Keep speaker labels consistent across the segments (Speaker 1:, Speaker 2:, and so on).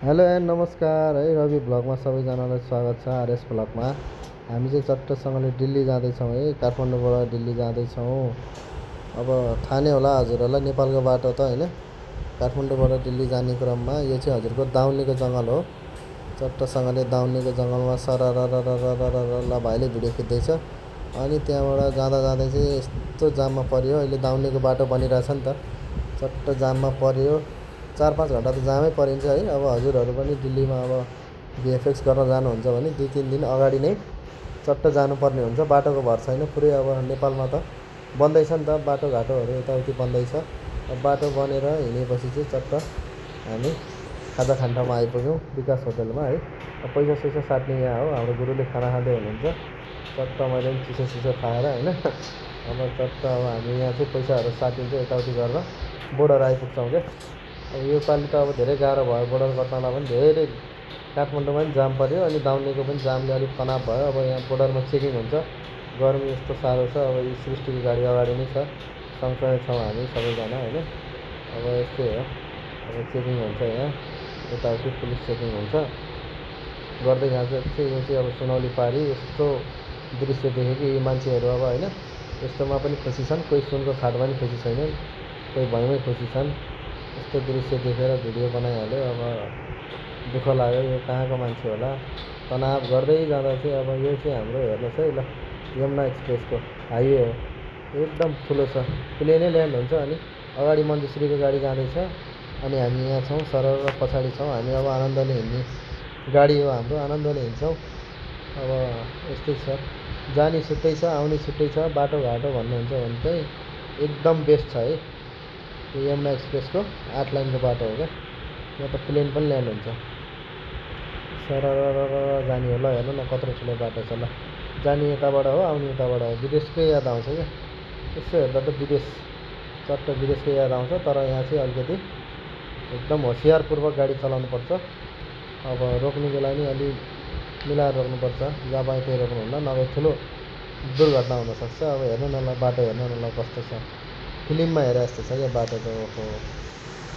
Speaker 1: Hello and नमस्कार है रवि भ्लगमा सबैजनालाई स्वागत छ। आरएस भ्लगमा हामी चाहिँ चट्टसँगले दिल्ली जाँदैछौँ है। काठमाडौँबाट दिल्ली जाँदैछौँ। अब थाहा नै होला हजुरहरूलाई नेपालको बाटो त होइन। काठमाडौँबाट दिल्ली जाने क्रममा यो चाहिँ हजुरको दाउनेको जङ्गल हो। चट्टसँगले दाउनेको जङ्गलमा सरररररररररर भाइले भिडियो खिच्दैछ। अनि त्यहाँबाट जाँदा जाँदै चाहिँ यस्तो जाममा पर्यो। अहिले दाउनेको बाटो बनिरहेछ नि त। चट्ट जाममा पर्यो। 4-5 घन्टा त जामै परिन्छ है। अब हजुरहरू पनि दिल्लीमा अब भिएफएक्स गर्न जानुहुन्छ भने 2-3 दिन अगाडि नै चट्ट जानुपर्ने हुन्छ। बाटोको भर छैन पुरै। अब नेपालमा त बन्दैछ नि त बाटोघाटोहरू यताउति बन्दैछ। अब बाटो बनेर हिँडेपछि चाहिँ चट्ट हामी खाजा खाने ठाउँमा आइपुग्यौँ, विकास होटलमा है। पैसा सैसा साट्ने यहाँ हो। हाम्रो गुरुले खाना खाँदै हुनुहुन्छ। चट्ट मैले पनि चिसो खाएर होइन। अब चट्ट अब हामी यहाँ चाहिँ पैसाहरू साटिन्छ यताउति गरेर बोर्डर आइपुग्छौँ क्या। अब योपालि त अब धेरै गाह्रो भयो बोर्डर कट्नलाई पनि। धेरै काठमाडौँमा पनि जाम पऱ्यो अनि दाउनेको पनि जामले अलिक तनाव भयो। अब यहाँ बोर्डरमा चेकिङ हुन्छ। गर्मी यस्तो साह्रो छ। अब यी सृष्टिको गाडी अगाडि नै छ, सँगसँगै छौँ हामी सबैजना होइन। अब यस्तै हो। अब चेकिङ हुन्छ यहाँ यताउति पुलिस चेकिङ हुन्छ गर्दै जान्छ। यो चाहिँ अब सुनौली पारी यस्तो दृश्य देखेँ कि यी मान्छेहरू अब होइन यस्तोमा पनि खुसी छन्। कोही सुनको खाटमा पनि खुसी छैनन्, कोही भैँमै खुसी छन्। यस्तो दृश्य देखेर भिडियो बनाइहाल्यो। अब दुःख लाग्यो यो कहाँको मान्छे होला। तनाव गर्दै जाँदा चाहिँ अब यो चाहिँ हाम्रो हेर्नुहोस् है ल, यमुना एक्सप्रेसको हाइवे हो। एकदम ठुलो छ, प्लेनै ल्यान्ड हुन्छ। अनि अगाडि मञ्जुश्रीको गाडी जाँदैछ अनि हामी यहाँ छौँ, सरर पछाडि छौँ हामी। अब आनन्दले हिँड्ने गाडी हो हाम्रो, आनन्दले हिँड्छौँ। अब यस्तै छ, जाने छुट्टै छ आउने छुट्टै छ। बाटोघाटो भन्नुहुन्छ भने चाहिँ एकदम बेस्ट छ है। यो यमुना एक्सप्रेसको 8 लाइनको बाटो हो क्या। यहाँ त प्लेन पनि ल्यान्ड हुन्छ। सरर जाने हो ल, हेर्नु न कत्रो ठुलो बाटो छ ल। जाने यताबाट हो, आउने यताबाट हो। विदेशकै याद आउँछ क्या। यसो हेर्दा त विदेश चट्ट विदेशकै याद आउँछ। तर यहाँ चाहिँ अलिकति एकदम होसियारपूर्वक गाडी चलाउनुपर्छ। अब रोक्ने बेला नि अलि मिलाएर रोक्नुपर्छ। जहाँ पायो त्यही रोक्नुहुन्न, नभए ठुलो दुर्घटना हुनसक्छ। अब हेर्नु न ल बाटो, हेर्नु न ल कस्तो छ। फिल्ममा हेरे जस्तो छ क्या बाटो त। ओहो,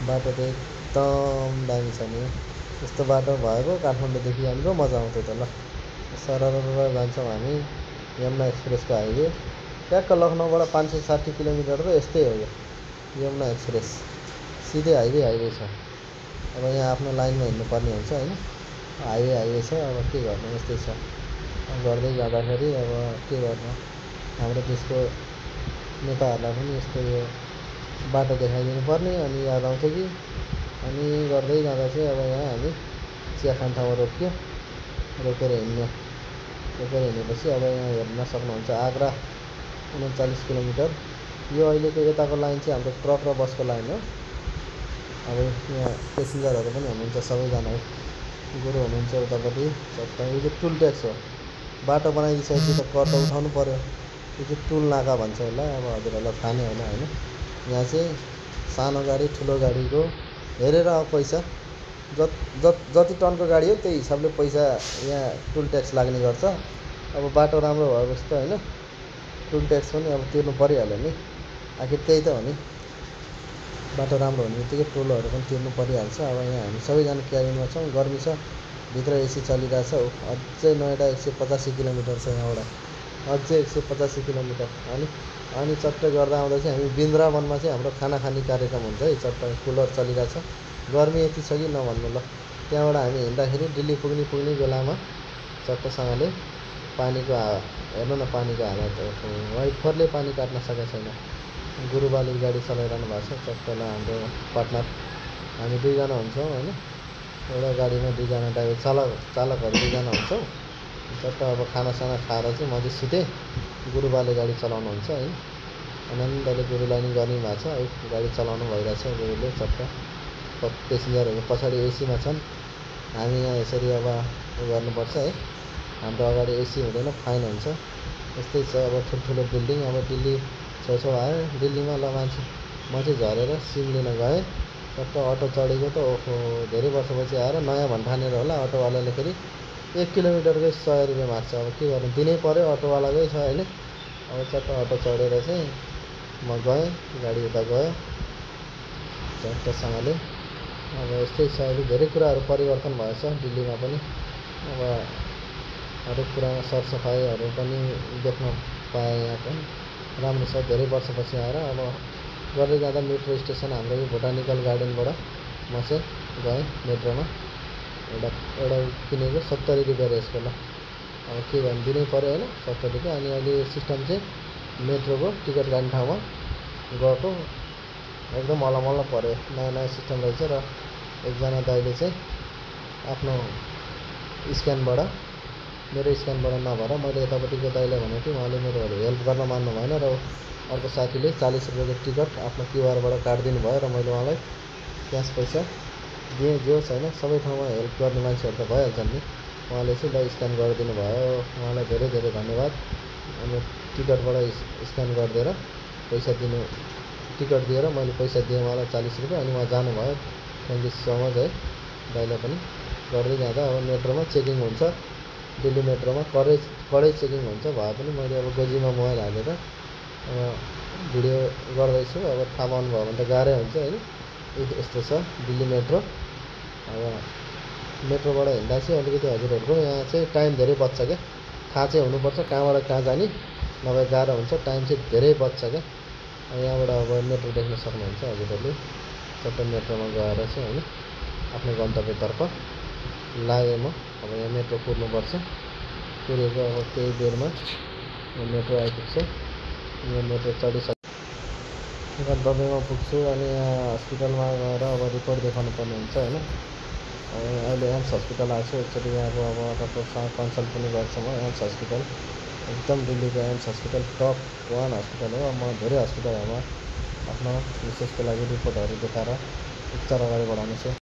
Speaker 1: बाटो त एकदम दामी छ नि। यस्तो बाटो भएको काठमाडौँदेखि हाम्रो मजा आउँथ्यो त ल। सरर जान्छौँ हामी यमुना एक्सप्रेसको हाइवे। ट्याक्क लखनऊबाट 560 किलोमिटर त यस्तै हो यो यमुना एक्सप्रेस। सिधै हाइवे छ। अब यहाँ आफ्नो लाइनमा हिँड्नुपर्ने हुन्छ होइन। हाइवे छ। अब के गर्नु, यस्तै छ। गर्दै जाँदाखेरि अब के गर्नु, हाम्रो देशको नेताहरूलाई पनि यस्तो यो बाटो देखाइदिनु पर्ने। अनि याद आउँछ कि। अनि गर्दै जाँदा चाहिँ अब यहाँ हामी चिया खाने ठाउँमा रोक्यो। रोकेर हिँडेपछि अब यहाँ हेर्न सक्नुहुन्छ आग्रा 39 किलोमिटर। यो अहिलेको यताको लाइन चाहिँ हाम्रो ट्रक र बसको लाइन हो। अब यहाँ पेसेन्जरहरू पनि हुनुहुन्छ सबैजना है। गुरु हुनुहुन्छ उतापट्टि चट्ट। यो चाहिँ टुल ट्याक्स हो। बाटो बनाइदिइसकेपछि त कर त उठाउनु पऱ्यो। यो चाहिँ टुल नाका भन्छ यसलाई। अब हजुरहरूलाई थाहा नै होला होइन। यहाँ चाहिँ सानो गाडी ठुलो गाडीको हेरेर अब पैसा जति टनको गाडी हो त्यही हिसाबले पैसा यहाँ टुल ट्याक्स लाग्ने गर्छ। अब बाटो राम्रो भएपछि त होइन टुल ट्याक्स पनि अब तिर्नु परिहाल्यो नि, आखिर त्यही त हो नि। बाटो राम्रो हुने बित्तिकै टोलहरू पनि तिर्नु परिहाल्छ। अब यहाँ हामी सबैजना क्याबिनमा छौँ, गर्मी छ, भित्र एसी चलिरहेछ। अझै नोएडा 185 किलोमिटर छ यहाँबाट, अझै 185 किलोमिटर। अनि चट्ट गर्दा आउँदा चाहिँ हामी वृन्दावनमा चाहिँ हाम्रो खाना खाने कार्यक्रम हुन्छ है। चट्ट कुलर चलिरहेछ, गर्मी यति छ कि नभन्नु ल। त्यहाँबाट हामी हिँड्दाखेरि दिल्ली पुग्ने बेलामा चट्टसँगले पानीको हेर्नु न पानीको हालत। वाइफरले पानी काट्न सकेको छैन। गुरुबाले गाडी चलाइरहनु भएको छ चट्ट ल। हाम्रो पार्टनर हामी दुईजना हुन्छौँ होइन। एउटा गाडीमा दुईजना ड्राइभर चालकहरू दुईजना हुन्छौँ। चट्ट अब खानासाना खाएर चाहिँ म चाहिँ सुतेँ। गुरुबाले गाडी चलाउनुहुन्छ है। आनन्दले गुरुलाई नि गर्ने भएको छ है। गाडी चलाउनु भइरहेछ गुरुले चट्ट। पेसेन्जरहरू पछाडि एसीमा छन्। हामी यहाँ यसरी अब गर्नुपर्छ है। हाम्रो अगाडि एसी हुँदैन, फाइन हुन्छ। यस्तै छ। अब ठुल्ठुलो बिल्डिङ। अब दिल्ली छेउछाउ आयो। दिल्लीमा ल मान्छे म चाहिँ झरेर सिम लिन गएँ। चट्ट अटो चढेको त ओहो धेरै वर्षपछि आएर नयाँ भन्ठानेर होला। अटोवालाले फेरि 1 किलोमिटरकै 100 रुपियाँ माग्छ। अब के गर्नु, दिनै पऱ्यो, अटोवालाकै छ होइन। अब चट्ट अटो चढेर चाहिँ म गएँ, गाडी उता गयो चट्टसँगले। अब यस्तै छ, अहिले धेरै कुराहरू परिवर्तन भएछ दिल्लीमा पनि। अब हरेक कुरामा सरसफाइहरू पनि देख्न पाएँ यहाँ पनि राम्रो छ। धेरै वर्षपछि आएर अब गर्दै जाँदा मेट्रो स्टेसन हाम्रो यो बोटानिकल गार्डनबाट म चाहिँ गएँ मेट्रोमा। एउटा किनेको 70 रुपियाँ रहेछ ल। अब के गर्नु, दिनै पऱ्यो होइन 70 रुपियाँ। अनि अहिले सिस्टम चाहिँ मेट्रोको टिकट काट्ने ठाउँमा गएको एकदम मल्ल पऱ्यो। नयाँ सिस्टम रहेछ र एकजना दाइले चाहिँ आफ्नो स्क्यानबाट, मेरो स्क्यानबाट नभएर मैले यतापट्टिको दाइलाई भनेको थिएँ, उहाँले मेरो हेल्प गर्न मान्नु भएन र अर्को साथीले 40 रुपियाँको टिकट आफ्नो क्युआरबाट काटिदिनु भयो र मैले उहाँलाई क्यास पैसा दिएँ। जे होस् होइन, सबै ठाउँमा हेल्प गर्ने मान्छेहरू त भइहाल्छन् नि। उहाँले चाहिँ ल स्क्यान गरिदिनु भयो, उहाँलाई धेरै धेरै धन्यवाद। अनि टिकटबाट स्क्यान गरिदिएर पैसा दिनु, टिकट दिएर मैले पैसा दिएँ उहाँलाई 40 रुपियाँ। अनि उहाँ जानुभयो। थ्याङ्क यू सो मच है दाइलाई पनि। गर्दै जाँदा अब मेट्रोमा चेकिङ हुन्छ, दिल्ली मेट्रोमा कडै चेकिङ हुन्छ भए पनि मैले अब गोजीमा मोबाइल हालेर भिडियो गर्दैछु। अब थाहा पाउनुभयो भने त गाह्रै हुन्छ होइन। यस्तो छ दिल्ली मेट्रो। अब मेट्रोबाट हिँड्दा चाहिँ अलिकति हजुरहरूको यहाँ चाहिँ टाइम धेरै बच्छ क्या। थाहा चाहिँ हुनुपर्छ कहाँबाट कहाँ जाने, नभए गाह्रो हुन्छ, टाइम चाहिँ धेरै बच्छ क्या। यहाँबाट अब मेट्रो देख्न सक्नुहुन्छ हजुरहरूले। चट्ट मेट्रोमा गएर चाहिँ होइन आफ्नो गन्तव्यतर्फ लागेँ म। अब यहाँ मेट्रो कुर्नुपर्छ, कुरेको अब केही बेरमा मेट्रो आइपुग्छ। यो मेट्रो चढिसक्यो, गन्तव्यमा पुग्छु। अनि यहाँ हस्पिटलमा गएर अब रिपोर्ट देखाउनु पर्ने हुन्छ होइन। अहिले एम्स हस्पिटल आएको छु एकचोटि। यहाँको अब डक्टरसँग कन्सल्ट पनि गर्छु म। एम्स हस्पिटल एकदम दिल्लीको एम्स हस्पिटल टप 1 हस्पिटल हो। म धेरै हस्पिटलहरूमा आफ्नो विशेषको लागि रिपोर्टहरू देखाएर उपचार अगाडि बढाउने छु।